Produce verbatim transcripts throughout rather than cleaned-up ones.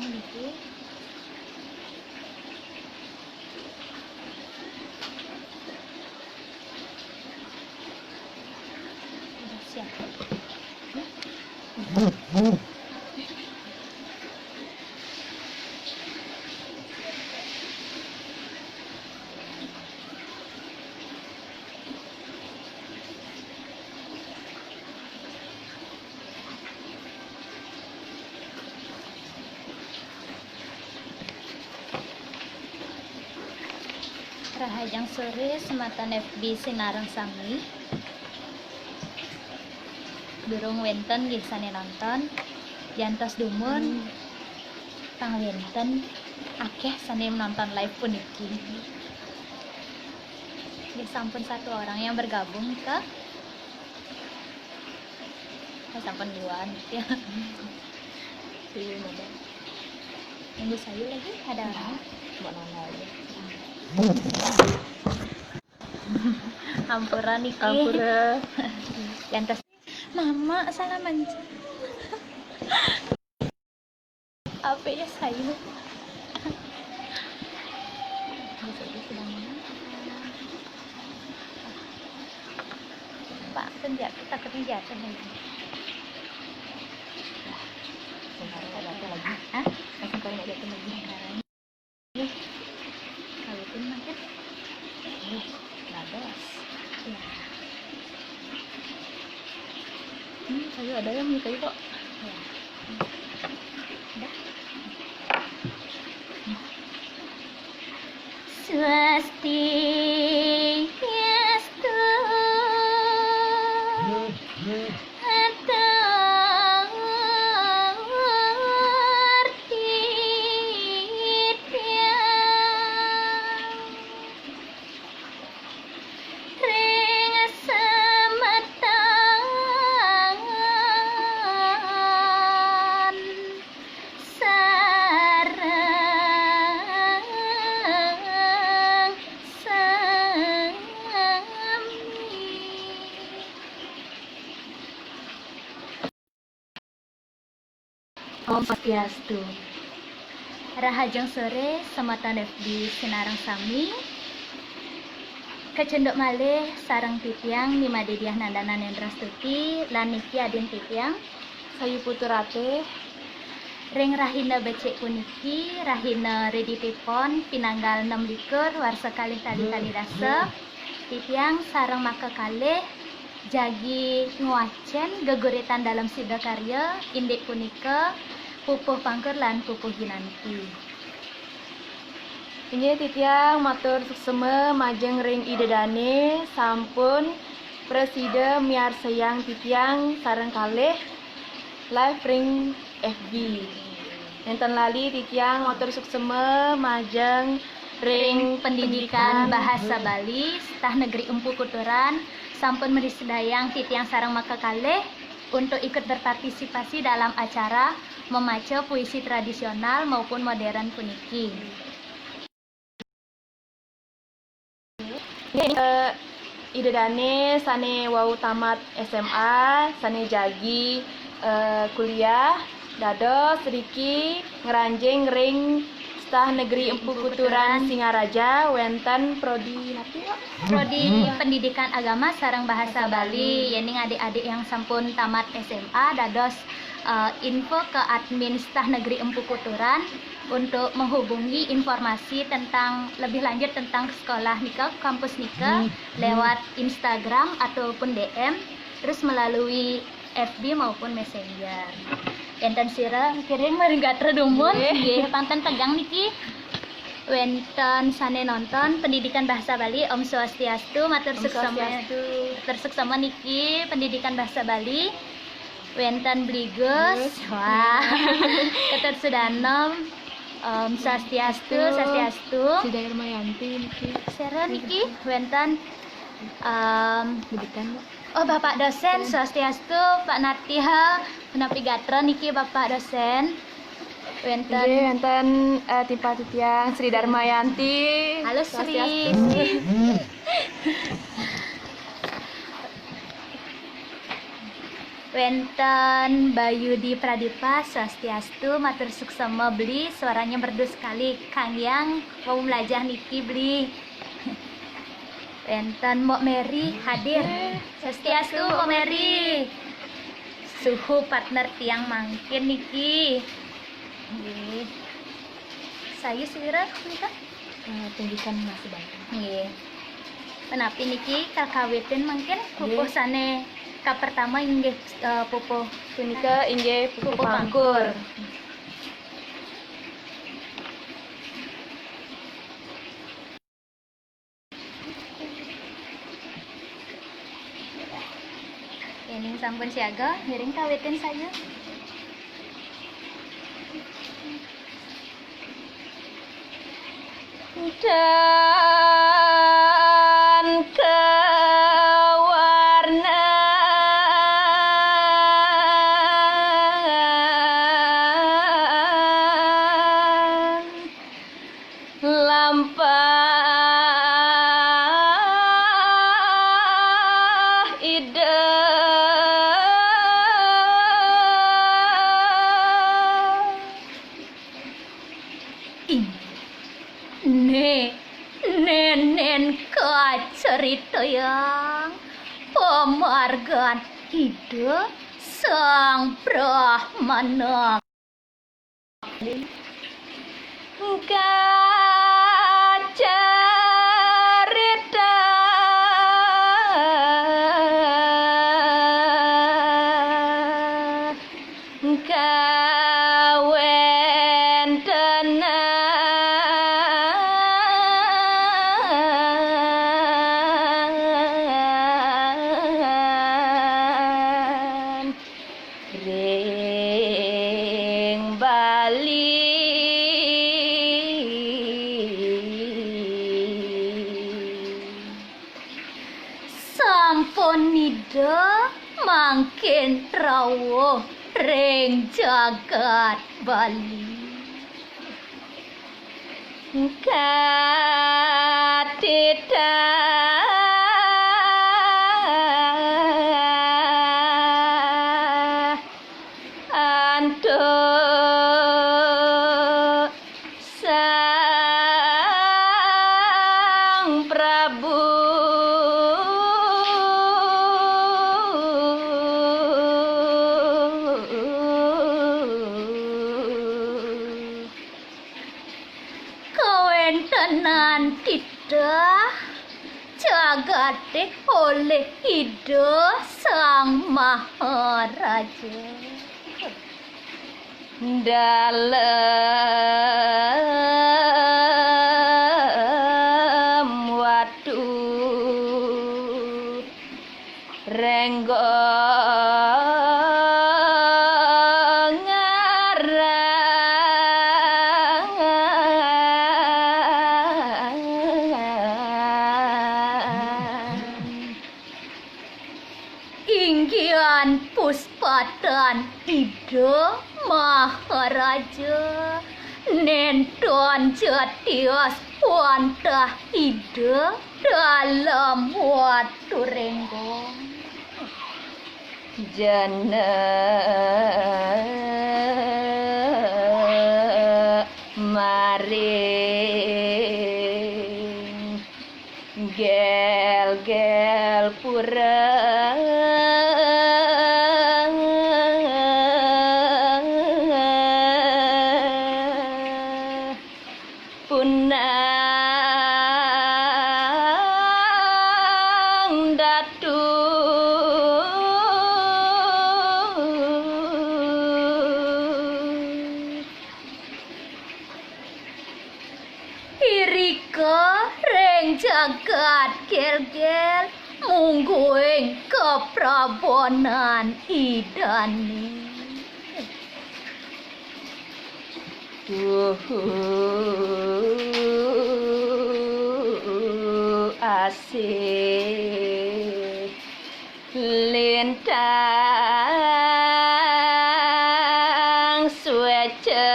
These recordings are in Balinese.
Niki. Udah siap. Rahajeng sore, sematan F B sinareng sami. Durung wénten nggih sané nonton. Jantos dumun, hmm, pang wénten akéh sané nonton live puniki. Nggih, sampun satu orang yang bergabung ke Oh, sampun duluan. Ya. Iya, ada. Nunggu saya lagi, ada orang. Mbak Nana aja. Hampura niki. Hampura. Lantas, Mama, salah mencet. Apa ya, saya? Bisa aja sedang Pak, kan jatuh, takutnya jatuh lagi. Sekarang jatuh lagi. Hah? Sekarang jatuh lagi. Kalau itu makan. Nih, bagus. Ya. Hmm, kayu ada yang punya kayu kok. Ya. Udah. Swastiastu. Atur titiang ring semeton sareng sami. Om Swastiastu. Rahajeng sore, sematan F B sinareng sami. Kecunduk malih sareng titiang Ni Madé Diah Nandana Nendrastuti lan niki adin titiang, Sayu Putu Ratih. Ring rahina becik puniki, rahina Riditipon, pinanggal enam likur, warsa kalih tali tali dasa, titiang sareng maka kalih jagi ngwacén geguritan Dalem Sidakarya, indik punika Pupuh Pangkur lan Pupuh Ginanti. Inggih, titiang matur suksema majeng ring Ida Dané sampun prasida miarsayang titiang sareng kalih live ring F B. Nénten lali titiang matur suksema majeng ring Pendidikan Bahasa Bali, Stah Negeri Empu Kuturan, sampun mrisidayang titiang sareng maka kalih untuk ikut berpartisipasi dalam acara memaca puisi tradisional maupun modern puniki. Inggih, eh, Ida Dané sané wau tamat S M A, sané jagi, eh, kuliah, dados riki ngranjing ring Stah Negeri Empu Kuturan Singaraja, wénten prodi napi, Pak? Prodi Pendidikan Agama sareng Bahasa Bali. Yéning adik-adik yang sampun tamat S M A, dados, eh, info ke admin Stah Negeri Empu Kuturan untuk menghubungi informasi tentang, lebih lanjut tentang sekolah nika, kampus nika, lewat Instagram ataupun D M, terus melalui F B maupun Messenger. Wénten sira ngiring maring gatra dumun, nggih, pang ten tegang niki. Wénten sané nonton Pendidikan Bahasa Bali, Om Swastiastu, matur suksema. Matur suksema niki Pendidikan Bahasa Bali. Wénten Bligus. Wah. Ketut Sudanom. Om Swastiastu, Swastiastu. Sida Irmayanti niki. Sira niki wénten, em, Pendidikan, Pak. Oh, Bapak dosen, swastiastu, Pak Natiha, punapi gatra niki Bapak dosen. Wénten. Inggih, wénten, eh, timpal titiang Sri Darmayanti. Halo, Sri. Swastiastu. Wénten Bayu di Pradipa, swastiastu, matur suksema beli, suaranya merdu sekali. Kang Yang, mau melajah niki beli. Wénten Mbok Mary hadir. Swastiastu, Mbok Mary. Suhu partner tiang mangkin niki. Nggih. Sayu sira nika? Eh, tunggikan masih banyak. Nggih. Menapi niki kakawitin mangkin pupuh sané kapertama inggih, eh, pupuh punika inggih pupuh pangkur. Yéning sampun siaga, ngiring kawitin sayu. Dan kewarnaan lampah Ida. Ing. Né, nénén kacaritayang pamargan Ida Sang Brahmana. Kacarita kawéntenan ring Bali. Sampun Ida mangkin rawuh ring jagat Bali. Katita antuk Sang Prabu. Kawéntenan titah jagaté olih Ida Sang Maharaja. Dalem watu Rénggo ngarang. Inggihan puspatan Ida Maharaja, nénten jatios wantah Ida Dalem Watu Rénggo. Jenek maring Gélgél Pura. Punang Datu. Irika ring jagat Gélgél, mungguing kaprabonan Idané. Tuhu asih lintang swéca.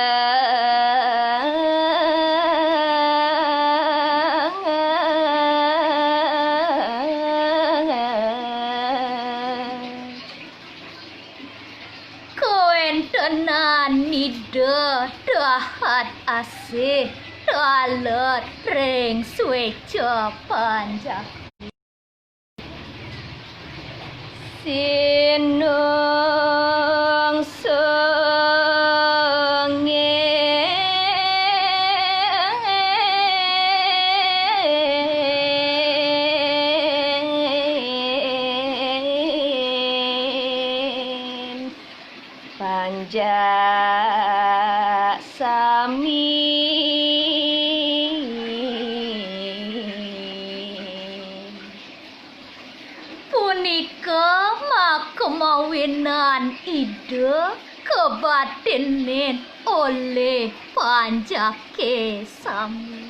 Ahat asih, ralet ring swéca panjak. Sinung sungin panjak sami. Punika makamawinan Ida kabatinin olih panjaké sami.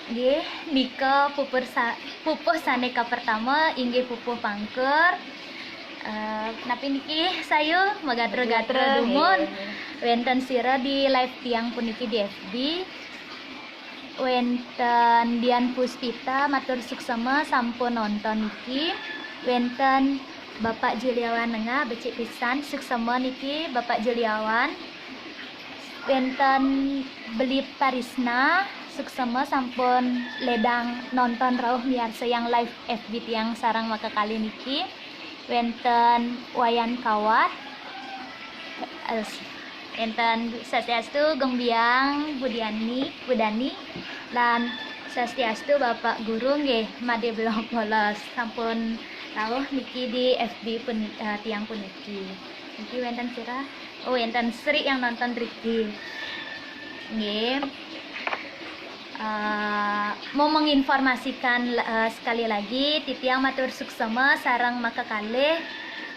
Nggih, nika pupuh sa-, pupuh sané kapertama inggih pupuh pangkur. Eh, napi niki sayuh magatra-gatra dumun. Nggih. Wénten sira di live tiang puniki di F B. Wénten Dian Puspita, matur suksema sampun nonton niki. Wénten Bapak Juliawan Nengah, becik pisan, suksema niki Bapak Juliawan. Wénten Beli Parisna, suksema sampun lédang nonton rauh miarsayang live F B tiang sareng makakalih niki. Wénten Wayan Kawat. Eh, wénten Swastiastu Gung Biang, Bu Diani, Bu Dani, lan Swastiastu Bapak Guru nggih, Madé Blog Polos. Sampun rauh niki di F B pun-, eh, tiang puniki. Niki wénten sira? Oh, wénten Sri yang nonton riki. Nggih. Eh, mau menginformasikan, eh, sekali lagi, titiang matur suksema sareng makakalih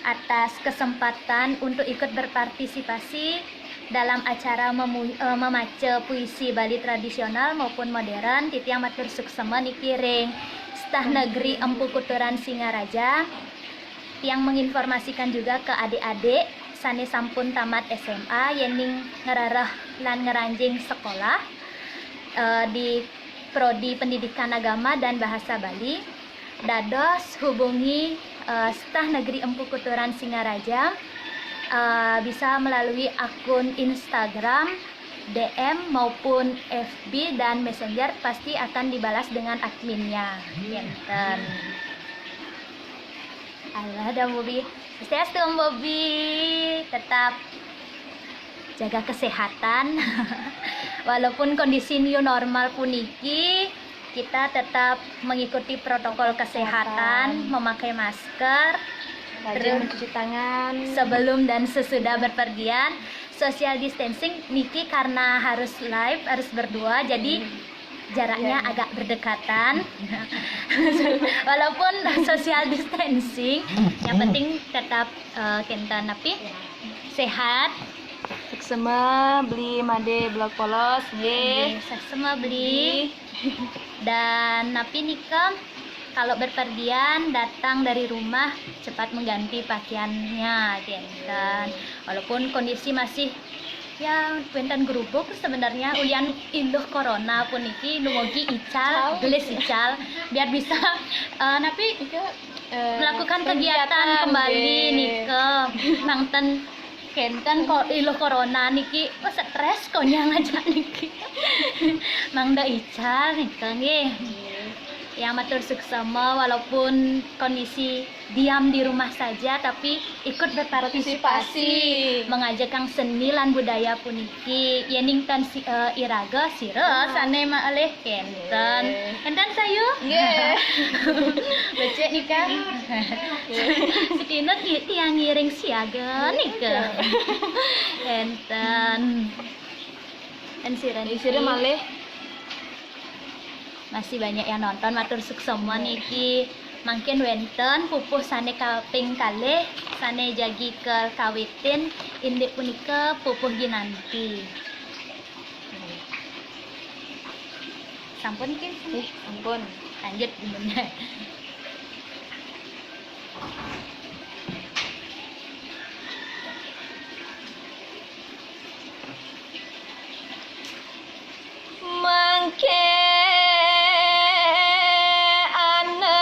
atas kesempatan untuk ikut berpartisipasi dalam acara memu-, eh, memaca puisi Bali tradisional maupun modern. Titiang matur suksema niki ring Setah Negeri Empu Kuturan Singaraja. Tiang menginformasikan juga ke adik-adik sané sampun tamat S M A, yéning ngrereh lan ngranjing sekolah, eh, di Prodi Pendidikan Agama dan Bahasa Bali, dados hubungi, eh, Setah Negeri Empu Kuturan Singaraja, eh, bisa melalui akun Instagram, D M maupun F B dan Messenger, pasti akan dibalas dengan adminnya. Wénten. Allah dah, Bobi. Swastiastu, Bobi. Tetap jaga kesehatan. Walaupun kondisi new normal puniki, kita tetap mengikuti protokol kesehatan, memakai masker, rajin mencuci tangan sebelum dan sesudah berpergian. Social distancing niki karena harus live, harus berdua, jadi jaraknya agak berdekatan. Walaupun social distancing, yang penting tetap, eh, kénten napi? Sehat. Suksema Beli Madé Blog Polos, nggih. Nggih, suksema Beli. Dan napi nika, kalau berpergian, datang dari rumah, cepat mengganti pakaiannya, kénten. Walaupun kondisi masih, ya, wénten grubug sebenarnya, ulian iluh corona puniki, dumugi ical, gelis ical, biar bisa, eh, napi, eh, melakukan kegiatan kembali, nggih, nika. Manten kénten kok iluh corona niki, wah, stres konyang aja niki. Mangda ical nika nggih. Yang matur suksema walaupun kondisi diam di rumah saja tapi ikut berpartisipasi mengajegang seni lan budaya puniki. Yéning tan si-, eh, iraga sira sané malih kénten. Nggih. Kénten sayuh? Nggih. Becik nika. Sedina ti-, tiang ngiring siaga nika. Kénten. Dan sira niki. Sira malih. Masih banyak yang nonton, matur suksema niki. Mangkin wénten pupuh sané kaping kalih, sané jagi kakawitin, indik punika pupuh Ginanti. Sampun, Kin? Nggih, sampun. Lanjut, Bunda. Mangké ana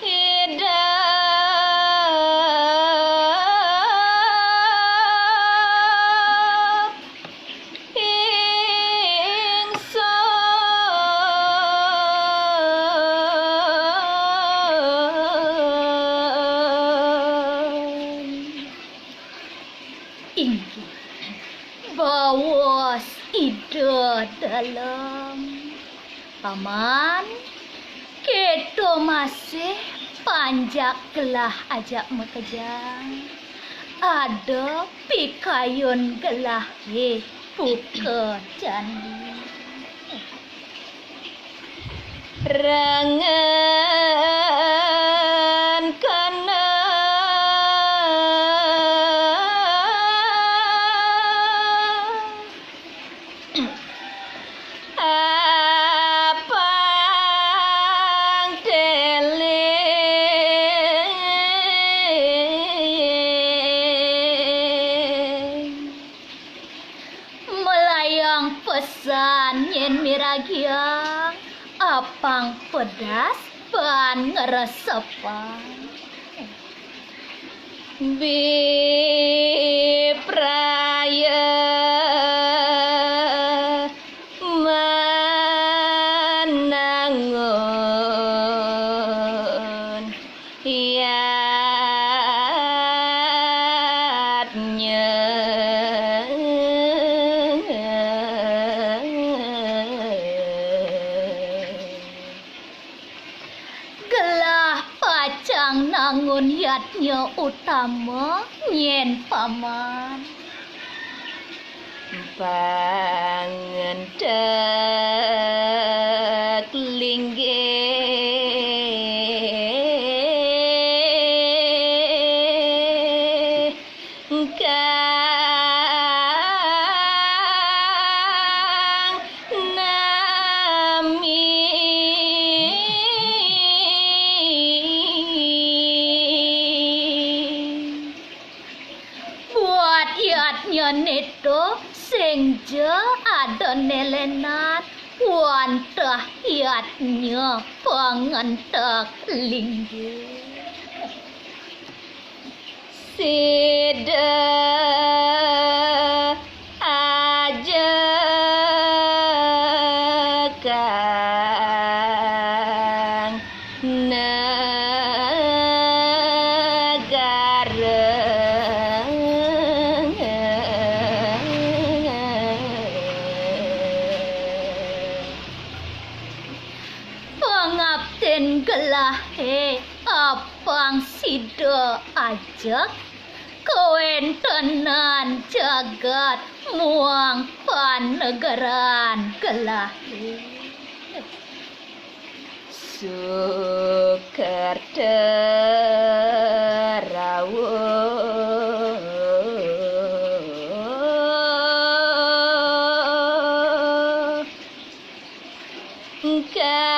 Ida Inggih, baos Ida Dalem. Paman, kéto masih panjak gelah ajak makejang. Ada pikayun gelahé buka candi. Rengen kana apang teling. Melayang pesan nyén miragiang, apang pedas ban ngresepang. Bipraya manangun yadnya. Gelah pacang nangun yadnya utama nyén paman. Pangentek linggih kang nami. Buat yadnya néto sing ja ada nélénan, wantah yadnya pangentek linggih. Sida aja kang negara. Pangaptin gelahé apang sida ajak kawéntenan jagat muang panegeran gelahé. Sukerta rawuh. Kawingking.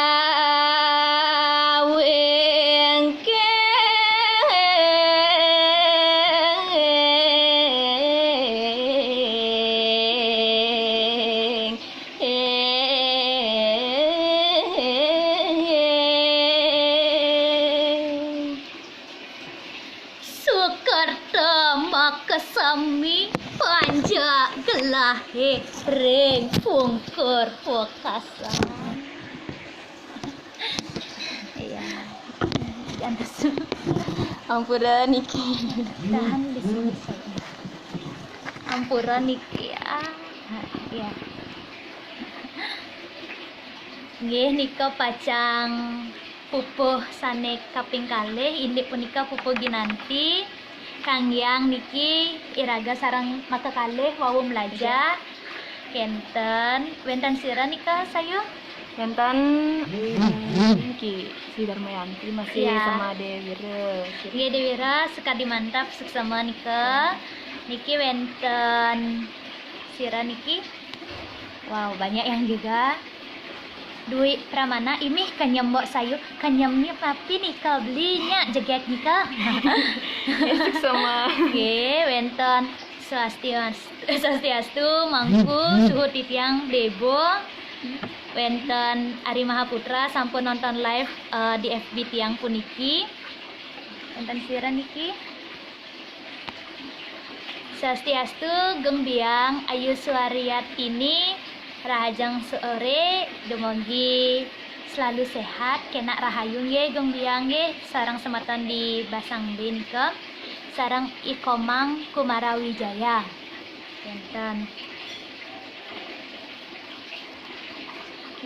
Sukerta makasami panjak gelahé ring pungkur wekasan. Iya. Di atas. Ampura niki. Tahan di sini saja. Ampura niki. Ah, iya. Nggih, nika pacang pupuh sané kaping kalih, indik punika pupuh Ginanti. Kang Yang niki iraga sareng makakalih wau mlajah. Kénten, wénten sira nika sayuh? Wénten Ki Sri Darmayanti masih. Iya. Sama Déwira. Nggih, Déwira, sekadi mantap suksma nika. Niki wénten sira niki? Wow, banyak yang juga. Dwi Pramana, imih kenyem mbok sayuh, kenyemnya tapi nika belinya jegek nika. Suksma. Nggih, wénten Swastiastu, Swastiastu, Mangku, suhut titiang Bebo. Wénten Ari Mahaputra sampun nonton live, eh, di F B tiang puniki. Wénten sira niki? Swastiastu, Gung Biang, Ayu Suaryatini, rahajeng sore, dumugi selalu sehat, kénak rahayu nggih, Gung Biang nggih, sareng semeton di Basang B nika. sareng I Komang Kumarawijaya. Kénten.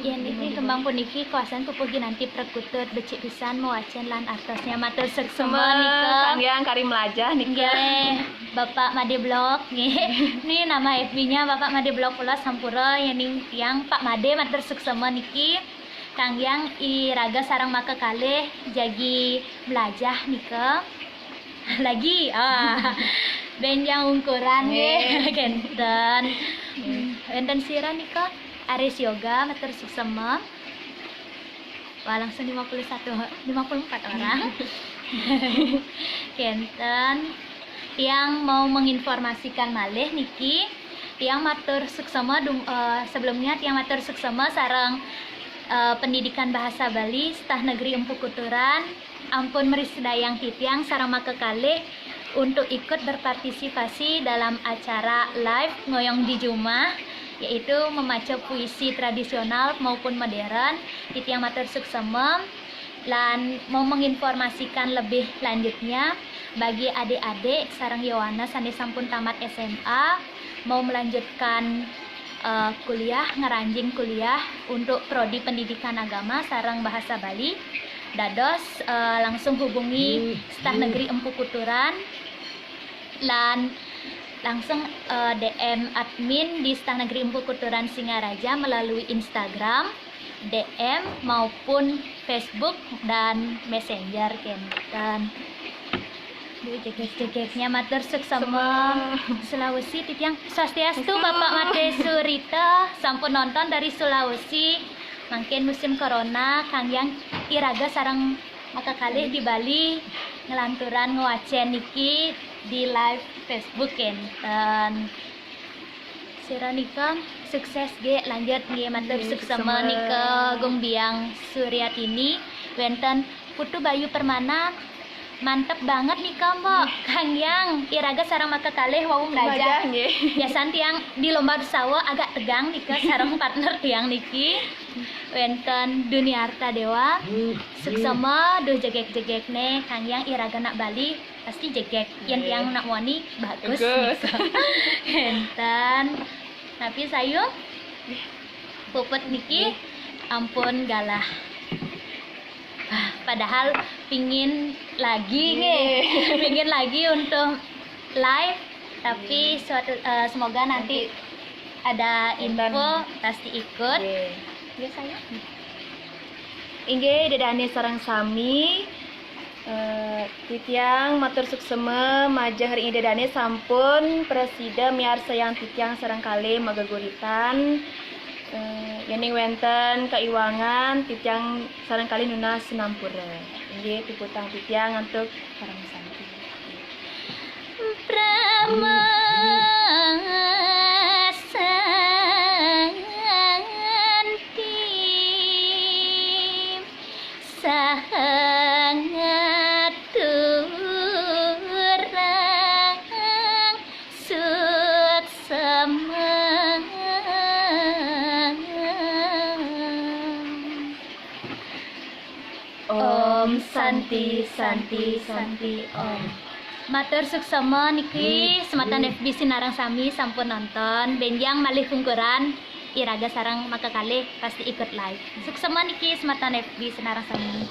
Yén niki kembang puniki kuasan pupuh ginanti prekutut, becik pisan mawacén lan artosnya. Matur suksma nika. Kanggéang kari mlajah nika. Nggih, Bapak Made Blog nggih. Ini nama F B-nya Bapak Made Blog pulos sampura, yéning tiang Pak Made matur suksma niki. Kanggéang iraga sareng makakalih jagi mlajah nika. Lagi ah. Bénjang ungkuran nggih. Nggih. Kénten. Wénten sira nika Aris Yoga matur suksma. Wah, langsung lima puluh satu, lima puluh empat orang. Kénten. Tiang mau menginformasikan malih niki. Tiang matur suksma dung-, eh, sebelumnya tiang matur suksma sareng, eh, Pendidikan Bahasa Bali Setah Negeri Empu Kuturan ampun mrisidayang titiang sareng makakalih untuk ikut berpartisipasi dalam acara live Ngoyong di Jumah, yaitu memaca puisi tradisional maupun modern. Titiang matur suksma lan mau menginformasikan lebih lanjutnya bagi adik-adik sareng yowana sané sampun tamat S M A, mau melanjutkan, eh, kuliah, ngranjing kuliah untuk prodi pendidikan agama sareng bahasa Bali, dados, eh, langsung hubungi Setah Negeri Empu Kuturan lan langsung, eh, D M admin di Setah Negeri Empu Kuturan Singaraja melalui Instagram, D M maupun Facebook dan Messenger kénten. Duh, jegég-jegégnya matur suksma. Sulawesi titiang. Swastiastu, Bapak Made Surita, sampun nonton dari Sulawesi. Mangkin musim corona, kanggéang iraga sareng makakalih di Bali nglanturang ngwacén niki di live Facebook kénten. Sira nika sukses nggih, lanjut nggih, matur suksma nika Gung Biang Suryatini, wénten Putu Bayu Permana, mantep banget nika, Mbok. Kanggéang iraga sareng makakalih wau mlajah. Mlajah, nggih. Biasan tiang di Lomba Sawa agak tegang nika sareng partner tiang niki. Wénten Duniarta Dewa, suksma, duh jegég-jegégné, kanggéang iraga nak Bali pasti jegég. Yén tiang nak mawani bagus nika. Kénten. Napi sayuh? Puput niki ampun galah. Padahal pingin lagi nggih. Pingin lagi untuk live, tapi suatu, eh, semoga nanti ada info pasti ikut. Nggih. Nggih, sayuh. Inggih, Ida dané sareng sami. Eh, titiang matur suksma majeng ring Ida dané sampun prasida miarsayang titiang sareng kalih mageguritan. Eh, yéning wénten kaiwangan, titiang sareng kalih nunas sinampura. Inggih, puputang titiang antuk paramasanti. Paramasanti. Saha ngaturang suksma. Om Santi, Santi, Santi, Om. Matur suksma niki, semeton F B sinareng sami sampun nonton. Bénjang malih kungkuran, iraga sareng makakalih pasti ikut live. Suksma niki semeton F B sinareng sami.